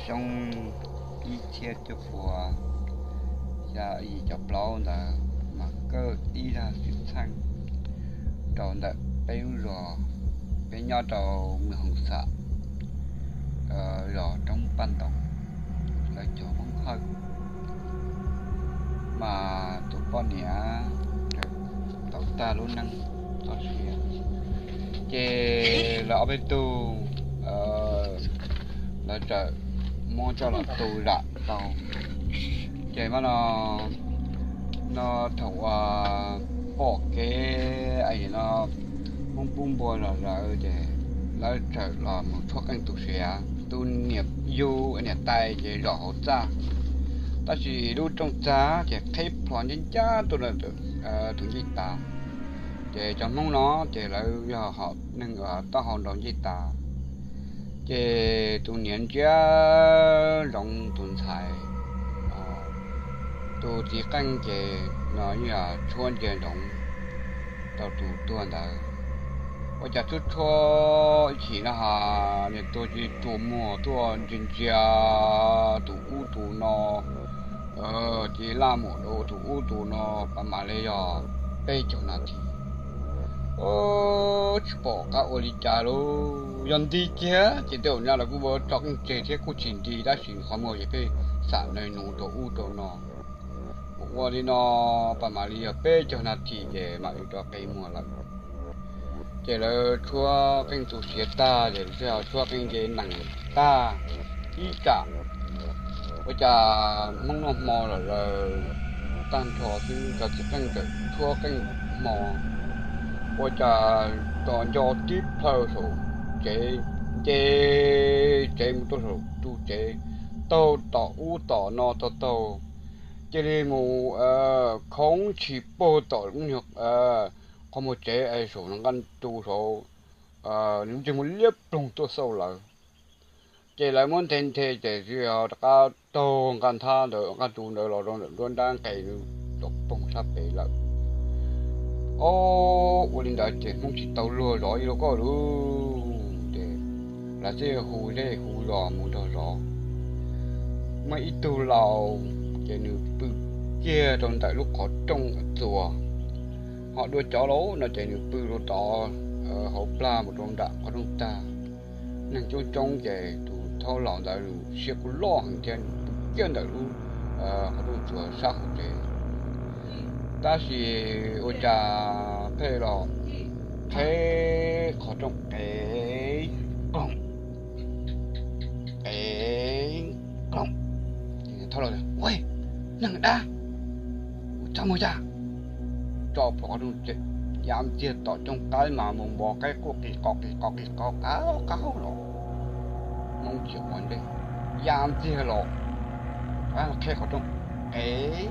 xyoo ib txhiab cuaj puas xya yim caum plaub ntawd mas kawj ib zaj xwm txheej rau ntawm peb lub zos, peb nyob rau Mws Hoos Xam, zos Roob Paj Ntoos, lawv cov Hmoob Hawj. Mas tus poj niam tau tag lub neej txoj sia, ces lawv ob peb tug, lawv txawm muab coj los tu zam tau. Ces mas no, no thaum uas pom kev no, Hmoob pub npua los lawm ces lawv txawm los mus tshuab qeej tu siav. Tus niam yug niam tais ces zaum hauv txaj, tab sis lub rooj txag ces qheb plho ncab ncab tuaj tus ncej tas. Ces cov Hmoob no ces lawv yog hom neeg taub hau nraug ncej tas. Ces tus niam ntsia zoov tus ntxhais, tus txiv qeej ces no yog tshuab ntsia zoov rau tus tuag ntawd. Ua cas tshuab tshuab ib chim no ha, niag tuag ces tsuas muag tuaj ntsia ntsia tus ub tus no, ces laj muag rau tus ub tus no pas mam li yog peb caug nas this. Tsis pom qab ua li cas lauj, yog nti kiag ces tej zaum no los kuj ua tso qeej tseg thiab kuj tsis nti, tab sis qhov muag ces pheej xam nws nus rau ub rau no. Ua li no pas mam li yog peb caug nas this ces mam li rov qe muag lawm. Ces lawv tshuab qeej tu siav tag ces lawv thiaj tshuab qeej nce nees tag ib tsam. Ua cas Hmoob noj hmo los lawm tag nrho xwb, cov txiv qeej txawm tshuab qeej hmo, ua cas tos nco tib plhaw saum tsev, nce tsev mus rau saum ru tsev, taug tom ub tom no taug taug, cia li mus khoov tshis puag tom qhov muag tsev es saum nqaj ru saud, nws cia li mus liab ploog tuaj xauj lawv. Ces lawv muab nthe nthe ces rov qab taug nqaj nthab ntawd, nqaj ru ntawd los rau ntawm nruab nrab nqes rau poog sab pem lawm. Ob, ua li ntawd ces Hmoob tsis tau luag zov ib lo koj lus, ces lawv thiaj hu zej hu zos mus nrog zov. Muaj ib tug laus ces nws pw kiag rau ntawm lub qhov rooj txuas, ho dua cov laus no ces nws pw rau tod hauv plag mus rau nram qhov rooj tag. Neeg coob coob ces tus thaub laus ntawd nws siab kuj loj heev thiab nws pw kiag ntawm lub qhov rooj txuas sab hauv tsev. Tab sis ua cas pheej los qheb qhov rooj qev qloom, qev qloom. Thaub laus, ua, neeg dab, ua txaj muag cas? Tso plhuav qhov rooj, ya ntxiag tom cooj qaib mas mus npog qaib quaj qis qos qis qos qis qos qab qab los. Hmoob tsis quav ntsej, ya ntxiag los qheb qhov rooj, qev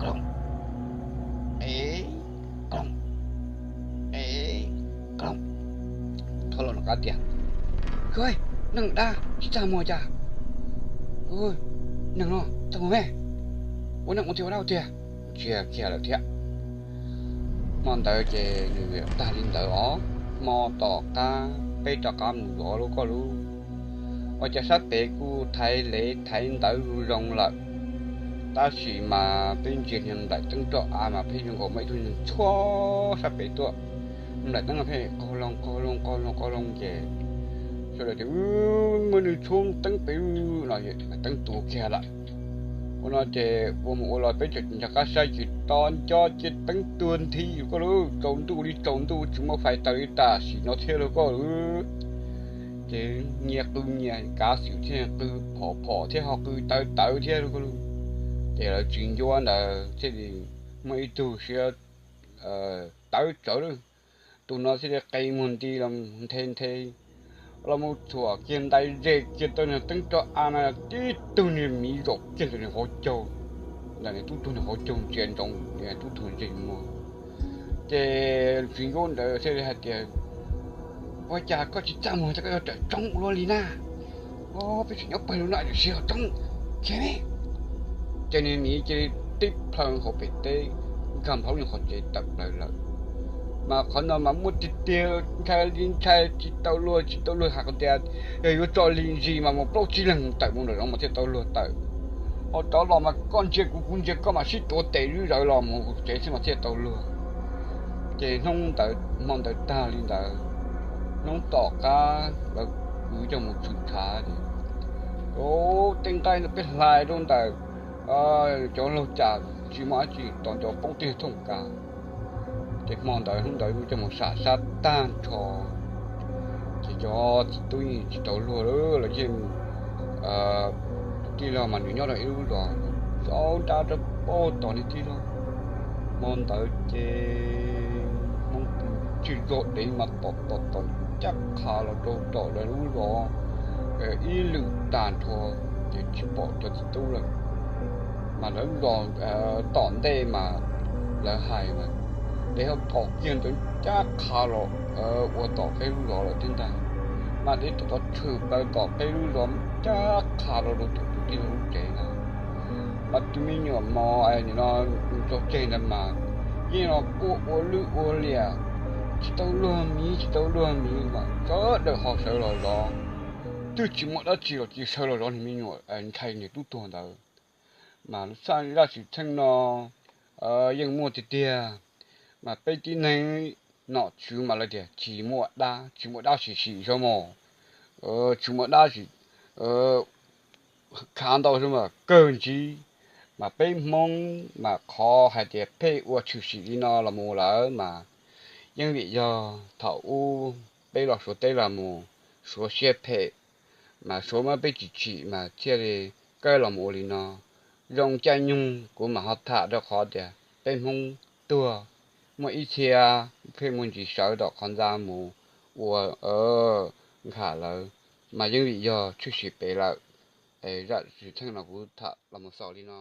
qloom, qev qloom, qev qloom. Thaub laus rov qab tias, neeg dab tsis txaj muag cas? Neeg no txaj muag me, ua neej ua txiv ua dab ua tiag. Ntsia kiag lawm thiab. Hmo ntawd ces nws tag li ntawd os. Hmo tom qab peb rov qab mus zov lub koj lub, ua cas sab pem kuj thaiv lev thaiv ntawv zoo lawm, tab sis mas peb ntsia niag nplaim teeb roj av mas pheej zoo nkaus muaj ib tug neeg tshuab sab pem tuaj. Nplaim teeb no pheej qaug loo qaug loo qaug loo qaug loo ces sawv daws tias, muaj neeg tshuab teeb pem no, teeb tuag kiag lawm. Ua no ces ua mus ua los peb tseem nrog qab saib tsis to nco ces teeb tuag nthi koj lub, tsaus ntuj li tsaus ntuj tsis muaj fais taws li, tam sim no thiab lauj koj lub. Ces nyias qw nyias kav xwm thiab, qw phom phom thiab ho qw tawv tawv thiab lauj koj lub. Ces lawv tsis ncuab ntawd thiaj li muaj ib tug siab tawv tsawv lawm. Tus no thiaj li qe muag nti los nthe nthe los mus txhuam kiag ntais ze kiag tau niag teeb roj av no tib tug niag miv zaum kiag ntawm nws qhov caug, ntawm nws tub tuag nws qhov caug ntsia ntsoov tub tuag ntsej muag. Ces tsis ncuab ntawd thiaj li hais tias, ua cas koj tsis txaj muag thiab koj yuav rawm tsoob ua luaj li na? Peb tseem nyob pawg lug no es siav tsoob, khiav me. Ces nws miv cia li tib plhaw hauv pem teb, nkag plaub nws qhov tsev tawm plaws lawm. Mas qhov no mas muaj tiag tiag, ntshai li ntshai tsis tau luag, tsis tau luag hais qhov tias yog yuav tso li ntsis mas mus plaub tsib leeg tawm mus nram zoov mas thiaj tau luag tawm. Ho rov los mas koj ntsia kuv kuv ntsia koj mas sib tuav tes zom zaws los mus tsev xwb mas thiaj tau luag. Ces hnub ntawd hmo ntawd tag li ntawd, hnub tom qab lawv kwv coj mus tshwm tshav ces, tej nqaij no peb hlais rau ntawm cov laug cas tsis muaj dab tsi, tos nco poob tej thooj kas. Ces hmo ntawd hnub ntawd coj mus sam sab tag nrho, ces cov txiv tub yeej tsis tau luag lawm, lawv yeej, tus tij laug mas nws nyob rau ib lub zos xyov nrab rau pab tom li tij laug. Hmo ntawd ces Hmoob tsis zog dev mas tom tom tom ncaj qha los rau tom lawv lub zos ib lwm tag nrho, ces tsis pom cov txiv tub lawm. Mas lawv lub zos tom ntej mas lawv hais mas dev ho tom kiag ntawd ncaj qha los ua tom peb lub zos lawm thiab ntag. Mas dev tom tshwm plaws tom peb lub zos ncaj qha los rau tus tij laug lub tsev na. Mas tus me nyuam mos no tso tseg ntawd mas yeej los quaj ua lwj ua liam, tsis tau luag miv tsis tau luag miv mas sawv daws ho sawv los zov, twb tsis muaj dab tsi los cia sawv los zov niag me nyuam ntshai niag tub tuag ntawd. Mas lub sij hawm txheej no yeej muaj tiag tiag, mas peb tib neeg nom tswv mas lawv tias tsis muaj dab, tsis muaj dab sim sim zov mos, tsis muaj dab sim khav ntau zov mos kawg ntsib. Mas peb Hmoob mas qhov hais tias pheej ua tshwm sim li no los mus lawm mas yeej vim yog thaum ub peb los Suav teb los mus, Suav siab phem, mas Suav muab peb tsim tsim mas thiaj li kawg los mus ua li no. Zoo caij nyoog kuv mam ho tham rau qhov tias peb Hmoob tuag, muaj ib txhia pheej muaj ntsis sawv tom qhov ntxa mus ua nkham lawm, mas yeej vim yog tshwm sim phem lawm. Zaj tshwm txheej no kuv tham los mus xaus li no.